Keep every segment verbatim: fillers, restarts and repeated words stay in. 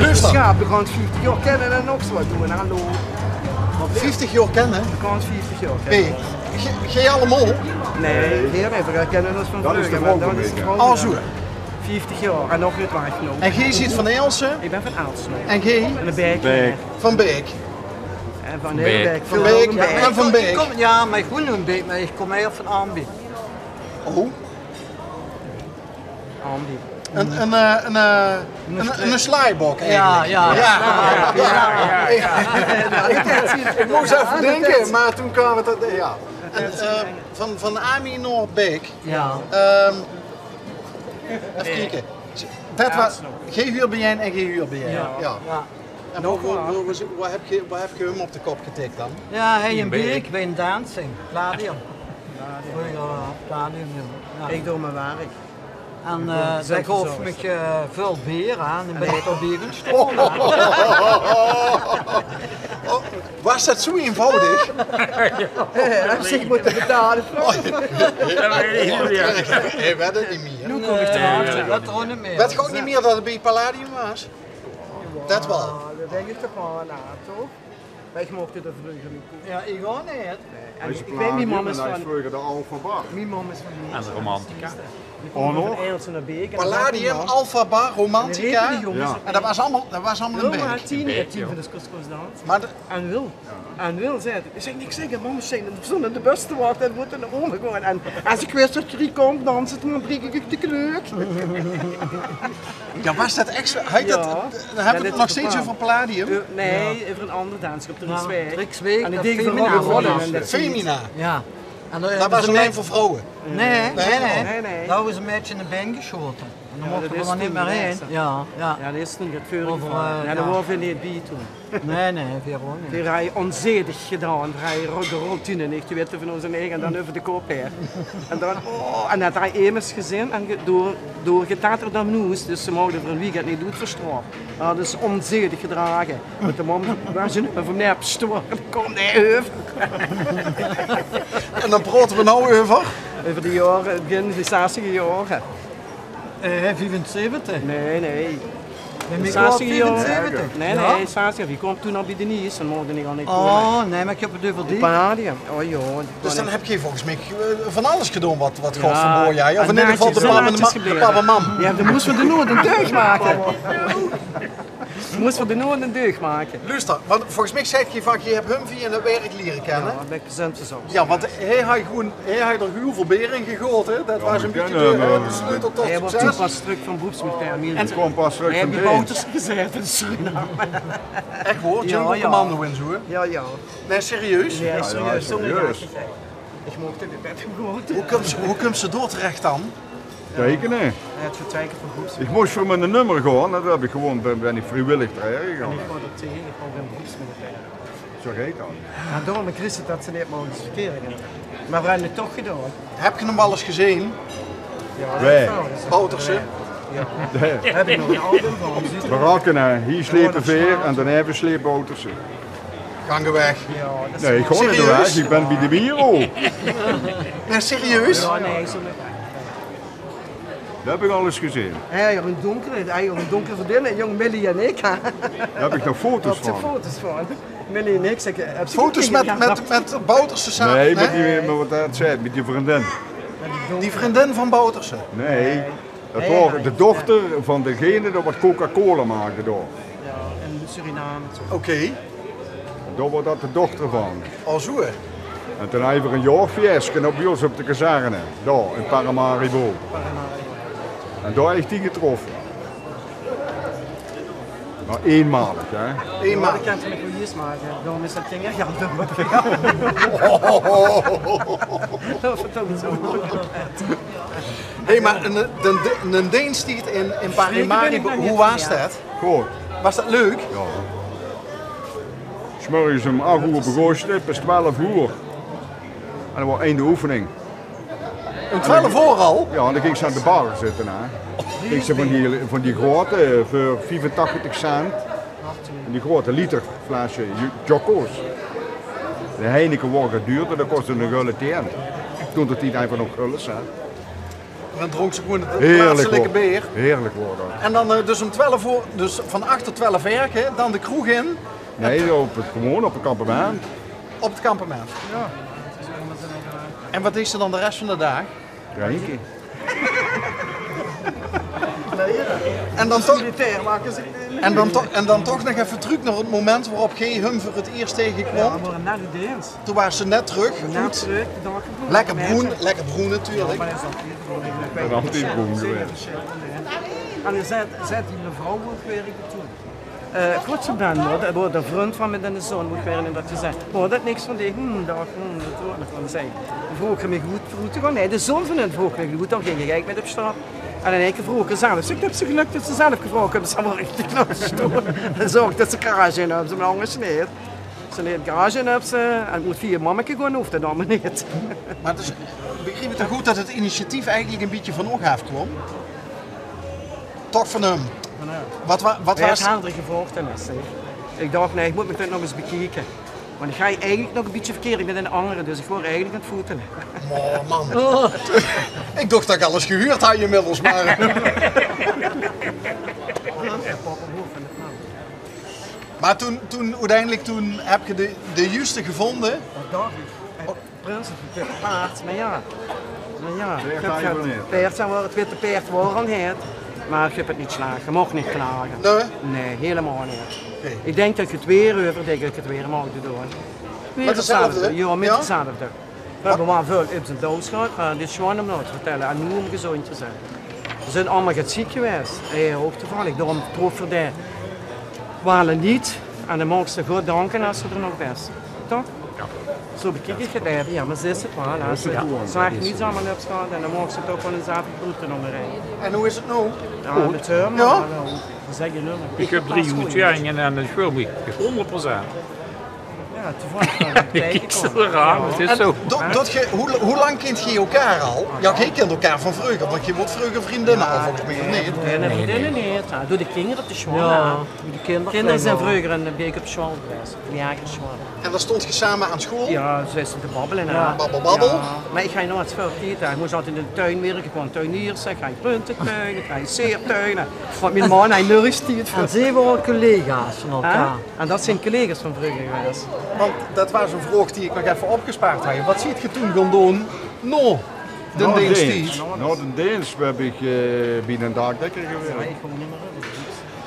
Luister. Sjaap, we gaon vieftig jaor kènne en nog zoe wat doon. Hallo. Vieftig jaor kènne? We gaon vieftig jaor kènne. Hey, geej allemaol? Nae, geej neet. We kènne ós van vreuger, mer dat is de vrouw. Al zoe. Vieftig jaor en nog neet weg nog. En geej zeet van Aelse? Ik bin van Aelse. En geej? Van Beek. Van Beek. En van Beek. Van Beek. En van Beek. Ik kom, ja, maar ik woon in Beek, maar ik kom eigenlijk van Ambi. Oh. Ambi. Een, een, eh, een, eh, een, een slaaibok eigenlijk. Ja, ja. Ja. Ik, ik moest even denken, maar toen kwam het, ja. En, eh, van, van Ambi naar Beek. Ja. Ehm, Effe kieke. Det waas, geej huurt bie-ein en geej huurt bie-ein. Ja. Ja. En wo, wo, wo, wo, wo höb geej, wo höb geej häöm op de kop getik dan? Ja, hae in Beek, bie ein dancing. Palladium. Vreuger, eh, Palladium, ja. Ja. Ik doon mien werk. En, eh, det gaof mich, eh, väöl beer aan. En bin ich dao bie gaon staon, hè. Oh, waas det zoe einvoudig? Eh, als ik mót betale. Oh, ja. Det weit ik neet mieë. Hae weit 't neet mieë. Noe kom ich d'r achter. Det gaon ich neet mieë. Weit gae ouch neet mieë det 't bie Palladium waas? Det waal. Ja, det dink ik toch waal, ja, toch? Mer ich moch d'r vreuger neet kómme. Ja, ich ouch neet. Nae, en ich weit, mien mam is van, vreuger de Alfa Bar. Mien mam is van, en de Romantica. Die kómme van Aelse nao Beek en dan zag mien mam, Palladium, Alfa Bar, Romantica. En die repe die jónges op. En det waas allemaol, det waas allemaol in Beek. Tien, ja, tien van de Koskos dans. Mer de En Wil. En Wil zaet, ik zeg niks, zeg, mam, we staan de bus te wachten en we moeten naar Rome gaan. En als ik wist dat je die komt, dan zit me drie keer de kleuk. Ja, waas det ech zoe? Höbbe we 't nog steeds euver Palladium? Eh, nae, euver ein anger dansgroep, de Riksweg. En det deeg Femina. Femina. Ja. En det waas allein veur vrouwe? Nae, nae, nae. Dao waas ein maedje in de bein gesjaote. En dan mochte we d'r neet mieë haer. Ja, ja. Ja, det is toen get veur. Ja, det waore we neet bie toen. Nae, nae, veer ouch neet. Veer hawwe onzedig gedaon, veer hawwe gerold toen en ich, die wètte van ós eige en dan euver de kop haer. En dan, oh, en det hawwe we immers gezeen en ge-, door, doorgetaterd nao hoes, dus ze mochte veur ein weekend neet oet veur straot. Ja, dus onzedig gedrage. Mit de mam, waar ze nu van nep stoor, dan kómp hae euver. En dan praote we noe euver? Euver de jaore, begin de zestiger jaore. Eh, viefenzeventig? Nae, nae. Zestiger jaore. Nae, nae, zestiger. Wie kómp toen al bie de Nies? Dan mochte ich al neet kómme. Oh, nae, mer ich höb 't euver die. Palladium. Oh ja. Dus dan höb geej volges mich, eh, van alles gedaon wat, wat God verbaoje haet. Of in eder geval de pap en de ma-, de pap en mam. Ja, dan móste we d'r noe ein deug make. Móste we d'r noe ein deug make. Luuster, want volges mich zaet geej van, geej höb häöm via 't werk liere kenne. Ja, det is interessant. Ja, want hae haet gewoon, hae haet d'r hiel väöl beer in gegaote, hè. Det waas ein bietje de, eh, de sleutel tot succes. Hae waas toen pas trök van beroepsmilitair. En toen pas trök van beroepsmilitair. Hae haet bie Bouters gezaete in Suriname. Ech waor? Ja, ja. Jungle commando en zoe, hè? Ja, ja. Nae, serieus? Ja, serieus. Ich moch 't neet mit häöm gaon. Wie kómp ze, wie kómp ze dao terech dan? Tekene. Hae haet veur twee keer van beroepsmilitair. Ich mós veur mien nummer gaon, det höb ich gewoon, bin, bin ich vriewillig d'rheen gegange. En ich waas d'r taenge, ich wou gein beroepsmilitair. Zo geit det. Mer daorum, ich wis det ze neet moge verkere. Mer we höbbe 't toch gedaon. Höb geej 'm waal ins gezeen? Ja, wae? Bouterse. Ja. Höb ich nog ein album van. Barakkene, hie slepe veer en daoneve sleep Bouterse. Gank eweg. Ja, det is... Nae, ich gaon neet eweg. Serieus? Ich bin bie de Miro. Nae, serieus? Ja, nae, zo neet. Det höb ich alles gezeen. Hè, jóng, ein donkere, hè, jóng, ein donkere vriendin, jóng, Millie en ich, hè. Dao höb ich nog foto's van. Foto's van. Millie en ich, zeg, eh, höbs se foto's mit, mit, mit Bouterse same? Nae, mit die, mit wat det zaet, mit die vriendin. Die vriendin van Bouterse? Nae, det waas de dochter van degene die wat Coca-Cola maakde dao. Ja, in Suriname. Oké. En dao waas det de dochter van. Al zoe, hè? En toen hawwe v'r ein jaorfieske op, bie ós op de kazerne. Dao, in Paramaribo. En dao höb ich die getroffe. Mer einmalig, hè? Einmalig. Ja, det kan ich mich waal ins make. Daorum is det ding, ja, det mót ich vertèlle. Hé, mer ein, ein, ein deenstied in, in Paramaribo, wie waas det? Good. Waas det leuk? Ja. 's Morges óm ach oer begós 't, bis twelf oer. En dan waas einde oefening. Óm twelf oer al? Ja, en dan góng se aan de bar zitte, hè. Kreegs se van die, van die grote, eh, veur viefentachtig cent. Van die grote literflesje, J-, Jocko's. De Heineken waor get duurder, det kosde eine gulle tien. Toen d'r tied einfach nog gulles, hè. En dronk ze gewoon het plaatselijke beer. Heerlijk waor dat. En dan eh, dus om twelf oor, dus van acht tot twelf werken, dan de kroeg in. Nee, op het, gewoon op het kampement. Op het kampement? Ja. En wat deed ze dan de rest van de daag? Drinken. En dan toch, en dan toch, en dan toch nog even terug naar het moment waarop Gee hem voor het eerst tegenkwam. Toen waren ze net terug. Goed. Lekker broen, lekker broen natuurlijk. En altijd broen geweest. En dan zei, zei die mevrouw ook weer, ik toen. Eh, godzijdank, hoor, dat woor de vriend van met de zoon, moet weer in dat gezegd. Hoor, dat niks van die, hm, dat, hm, dat hoor ik van zei. Vroeg je mij goed, vroeg te gaan. Nee, de zoon van hen vroeg mij goed, dan ging ik eigenlijk met op stap. En in één keer vroeg ik zelf. Dus ik heb ze gelukt dat ze zelf gevraagd hebben, ze maar echt de klas door. En zorg dat ze garage in hebben, ze maar anders niet. Ze neet garage in hebben, ze, en het moet via mammeke gewoon, hoeft dat allemaal niet. Maar dus, begrijp ik toch goed dat het initiatief eigenlijk een beetje van Oog afkwam? Toch van hem? Wat, wa- wat Hij was... Had helder gevraagd en is, hè. Ik dacht, nee, ik moet me dit nog eens bekijken. Want ik ga eigenlijk nog een beetje verkeerd, ik ben een andere, dus ik word eigenlijk aan het voetelen. Oh, man. Ik dacht dat ik alles gehuurd had inmiddels, maar... Maar toen, toen, uiteindelijk toen heb je de, de juiste gevonden. Dat dacht ik. Prinsen van Witte Paard, maar ja. Maar ja, het paard zou wel het witte paard worden, het. Maar ik heb het niet slagen, je mocht niet klagen. Nee? Nee, helemaal niet. Ik denk dat ik het weer over, denk ik het weer mag doen. Weer hetzelfde? Ja, met hetzelfde. We hebben wel veel ups en downs gehad, maar dit is gewoon om nog te vertellen en nu om gezond te zijn. We zijn allemaal get ziek geweest. Hey, hoogtevallig. Daarom trof voor de kwalen niet. En dan mogen ze God danken als ze er nog best. Toch? Zo bekijk ik het even. Ja, maar ze is het wel. Als ze slecht niet allemaal hebt gehad, en dan mogen ze toch wel eens even groeten om me heen. En hoe is het nu? Ja, met hem. Ja? Hallo. We zeggen nu nog. Ik heb drie uitkeringen en de schuld, honderd procent. Ja, toevallig. Kijk, ik stel eraan, het is zo. Hoe lang kent je elkaar al? Ja, je kent elkaar van vroeger, want je wordt vroeger vriendinnen al volgens mij, of niet? Nee, vriendinnen niet. Door de kinderen op de school. Ja. Kinderen zijn vroeger een week op school geweest, op de lagere school. En dan stond je samen aan school? Ja, ze is te babbelen. Babbel, babbel. Ja, maar ik ga nooit veel eten. Ik moest altijd in de tuin werken, ik kon tuinier zijn, ik ga groentetuinen, ik ga zeertuinen. Want mijn man, hij nurst hier. En ze waren collega's van elkaar. En dat zijn collega's van vroeger geweest. Want dat was een vraag die ik nog even opgespaard had. Wat ziet je toen gaan doen? No, de dienst. No de dienst heb ik eh, bij een daakdekker gewerkt.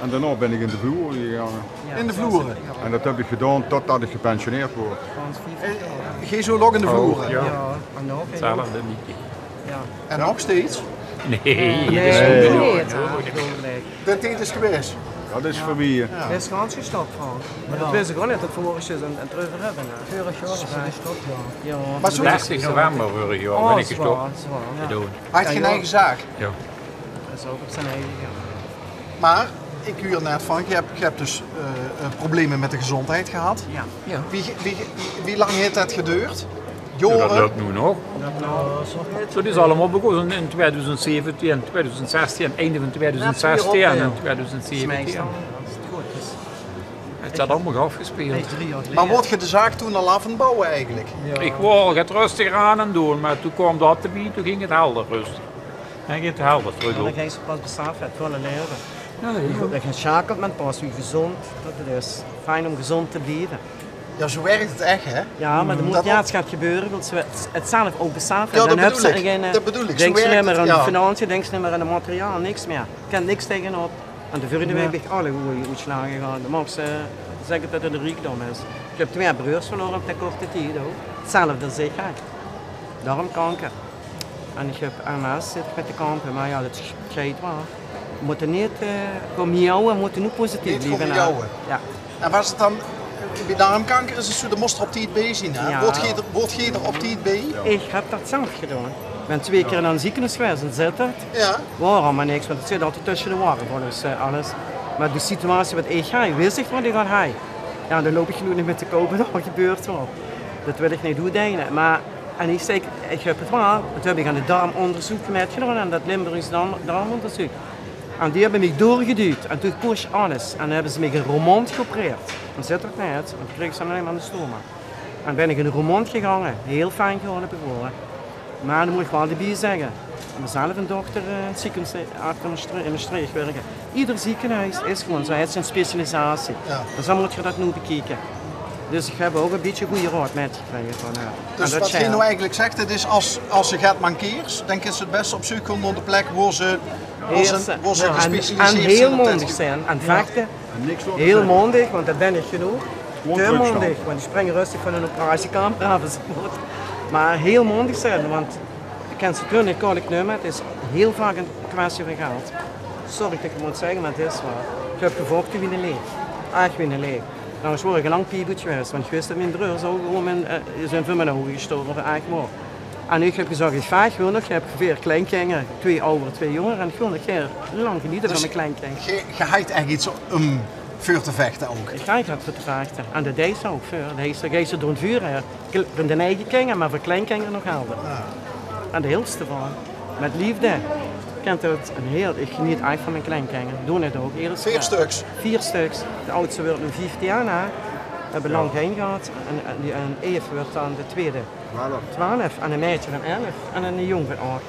En daarna ben ik in de vloer gegaan. In de vloer? En dat heb ik gedaan totdat ik gepensioneerd word. Geen zo nog in de vloer? Ja. Hetzelfde liedje. En nog steeds? Nee, dat is niet. Dat is geweest. Dat is voor wie? Dat is gewoon gestopt, Frank. Maar dat wist ik gewoon niet, dat vorige is en, en terug hebben. Vorig jaar is het gestopt, ja. Ja. Maar zo dertig november vorig jaar ben ik gestopt. Had je een eigen zaak? Ja. Dat is ook op zijn eigen. Maar ik huur net van, je hebt, je hebt dus eh, eh, problemen met de gezondheid gehad. Ja. Wie, wie, wie, wie lang heeft dat geduurd? Ja, dat loopt nu nog. Dat is allemaal begonnen in tweeduizend zeventien, tweeduizend zestien, einde van tweeduizend zestien en tweeduizend zeventien. Het zat allemaal afgespeeld. Maar wordt je de zaak toen al af aan het bouwen eigenlijk? Ik wou het rustiger aan en doen, maar toen kwam dat erbij, toen ging het helder rustig. En ging het helder terug. Dan ging ze pas besef het volle leven. Ja, je gaat schakelen met pas wie gezond dat het is. Fijn om gezond te blijven. Ja, zo werkt het echt, hè? Ja, maar er moet iets gaan gebeuren, want ze het zelf ook besef. Ja, dat bedoel ik. Dat bedoel ik. Denk ze niet meer aan de financiën, denk ze niet meer aan het materiaal, niks meer. Kan niks tegenop. En de vorige week ben ik alle goede uitslagen gehad. Dan mag ze zeggen dat het een rijkdom is. Ik heb twee broers verloren op de korte tijd ook. Hetzelfde zeg ik. Darmkanker. En ik heb M S, zit ik met te kampen. Maar ja, dat scheidt wel. We moeten niet eh komen miauwen, we moeten nu positief blijven. Ja. En was het dan, bij darmkanker is het zo, de moest er op tijd bij zijn, hè? Wordt je er op tijd bij? Ik heb dat zelf gedaan. Ik ben twee keer in een ziekenhuis geweest in Zitterd. Ja. Waarom maar niks, want het zit altijd tussen de waren volgens eh, alles. Maar de situatie wat ik ga, wist ik wat ik al had. Ja, dan loop ik nu niet meer te kopen, dat gebeurt wel. Dat wil ik niet toedijnen. Maar, en ik zeg, ik heb het wel, dat heb ik aan het darmonderzoek met gedaan, aan dat Limburgs darm, darmonderzoek. En die hebben mij doorgeduwd en toen koos alles. En dan hebben ze mij in Roermond geopereerd. Dan zit het net, want ik kreeg ze alleen maar aan de stoma. En ben ik in Roermond gegaan, heel fijn geholpen geworden. Maar dan moet ik wel erbij zeggen, Mezelf en dochter, eh, in 't ziekenhoes achter Mestreech, in Mestreech wirke. Ieder ziekenhoes is gewoen zoe, haet zien specialisatie. Jao. Dus dan mót geer dat noe bekieke. Dus ich höb ouch e bietje gooj raod mitgekrege van häör. Dus wat geer noe eigelik zègk, det is es, es ze get mankeert, dan kins se 't bèste op zeuk gaon nao de plek wo ze, wo ze, wo ze gespecialiseerd zeen. En hiel mondig zeen en vechte. Hiel mondig, want det bön ich genóg. Te mondig, want die springe rustig van 'n operatiekamer aaf es 't mót. Mer hiel mondig zeen, want ich kin ze toen neet kwaolik numme, 't is hiel vaak 'n kwestie van geld. Sorry det ich 't mót zègke, mer 't is waor. Ich höb gevochte wie 'ne leeuw. Ech wie 'ne leeuw. Angers waor ich al lang piebut gewaes, want ich wis det mien broor zouw gewoen mien, eh, zeen veur mien ouge gestorve, ech waor. En ich höb gezag, ich vaeg gewoen nog, ich höb veer kleinkinjer, twee awwer, twee jónger, en ich wil nog hiel lang genete van mien kleinkinjer. Geer, geer höb ech get óm veur te vechte ouch. Ich höb get veur te vechte. En det deis se ouch veur. Det deis se, geis se door 't vuur, hè. Van dien eige kinjer, mer veur kleinkinjer nog helder. Jao. En de hildste van. Mit leefde. Kènt 't 'n hiel, ich geneet ech van mien kleinkinjer. Doon 't ouch. Veer stöks? Veer stöks. De aadste wuuert noe vieftien, hè. Höbbe lang gein gehad. En, en die, en Eve wuuert dan de twiede. Twelf. Twelf. En e maedje van elf. En 'ne jóng van acht.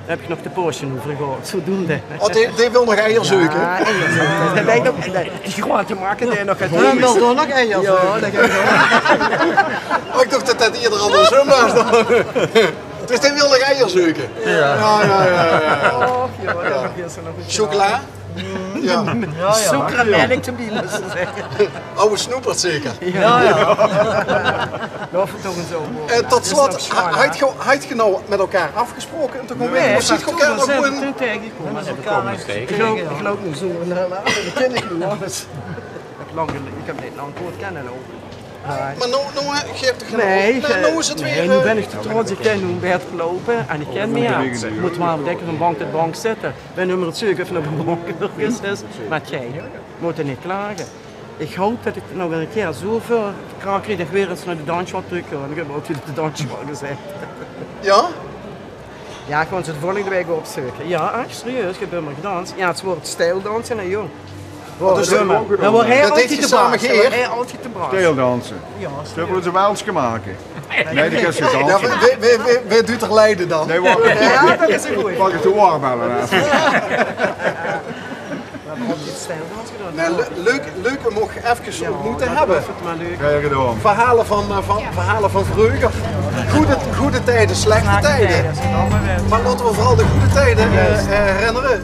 Dao höb ich nog de poosje euver gehad, zodoende. Oh, dae, dae wil nog eier zeuke? Jao, eier zeuke. Det weit ich ouch. Die groeate make dae nog get. Dae wil toch nog eier zeuke? Jao, det kan ich ouch. Oh, ich dach det det ieëder angersóm waor dan. Dus dae wil nog eier zeuke? Jao. Jao, jao, jao, jao. Och, jao, det is nog get. Chocola? Jao. Jao, jao. Zoeker en mèlk d'rbie, mós se zègke. Awwe snoepert zeker? Jao, jao. Laof 't toch ins euver. Eh, tot slot, ha-, höb geer, höb geer noe mit elkaar aafgesproke óm te kómme? Nae, of zeen geer elkaar nog gewoen taengegekómme? Ich loup, ich loup noe zoe, eh, det kin ich noe, Hannes. Ich höb lang gele-, ich höb neet lang gehuurd kènne loupe. Mer noe, noe, eh, geer höb toch gein... Nae, noe is 't weer, noe bön ich te trots, ich kin noe baeter loupe en ich kin mieë. Mót waal dèkker van bank tot bank zitte. Bön ummer 't zeuke of 't nog 'n bank is, mer 't geit. Mót neet klage. Ich haop det ich nog 'ne kier zoeväöl krach krieg det ich weer ins nao de dansschool trök gaon. Ich höb altied op de dansschool gezaete. Jao? Jao, ich gaon ze de volgende waek opzeuke. Jao, ech serieus, ich höb ummer gedans. Jao, 't waor stijldanse, hè, jóng. Waor ummer. Det waor hae altied de baas. Stijldanse. Jao, serieus. Zölle v'r ós e welske make? Nae, det is gein dans. Jao, wae, wae, wae, wae duit d'r leide dan? Nae, wach. Jao, det is good. Mag ich de oorbelle aan? Nae, le-, leuk, leuk óm uch efkes ontmoet te höbbe. Gaer gedaon. Verhaole van, eh, van, verhaole van vreuger. Gooj, gooj tieje, slechte tieje. Mer laote v'r veural de gooj tieje, eh, eh, herinnere.